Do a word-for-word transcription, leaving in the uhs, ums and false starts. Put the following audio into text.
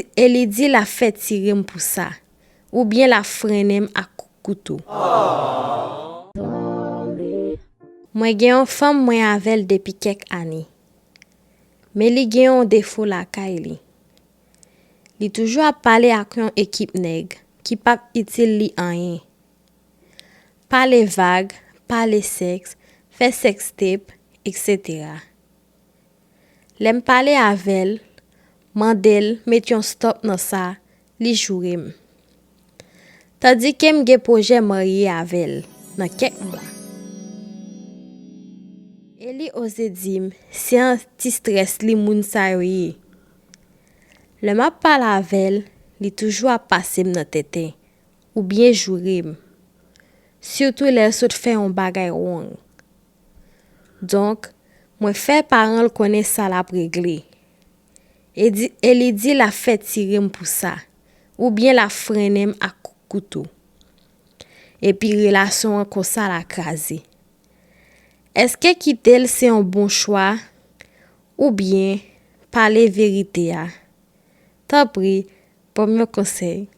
E li di l ap fè tire m pou sa, oubyen l ap frennen m ak kout kouto. Mwen gen yon fanm mwen avè l depi kèk ane. Men li gen yon defo lakay li. Li toujou ap pale ak yon ekip nèg ki p ap itil li anyen. Pale vag, pale sèks, fè sèkstep, etsetera. Lè m pale avè l, mande l met yon stòp nan sa, li joure m. Tandike m gen pwojè marye avè l nan kèk mwa. E li oze di m se anti-strès li moun sa yo ye. Lè m ap pale avè l, li toujou ap pase m nan tenten, oubyen joure m. Sitou lè l sot fè yon bagay wrong. Donk, mwen fè paran l konnen sa l ap regle. E di, e li di l ap fè tire m pou sa, oubyen l ap frennen m ak kout kouto. Epi relasyon an konsa la kraze. Èske kite l se yon bon chwa, oubyen pale verite a? Tanpri, ban m yon konsèy.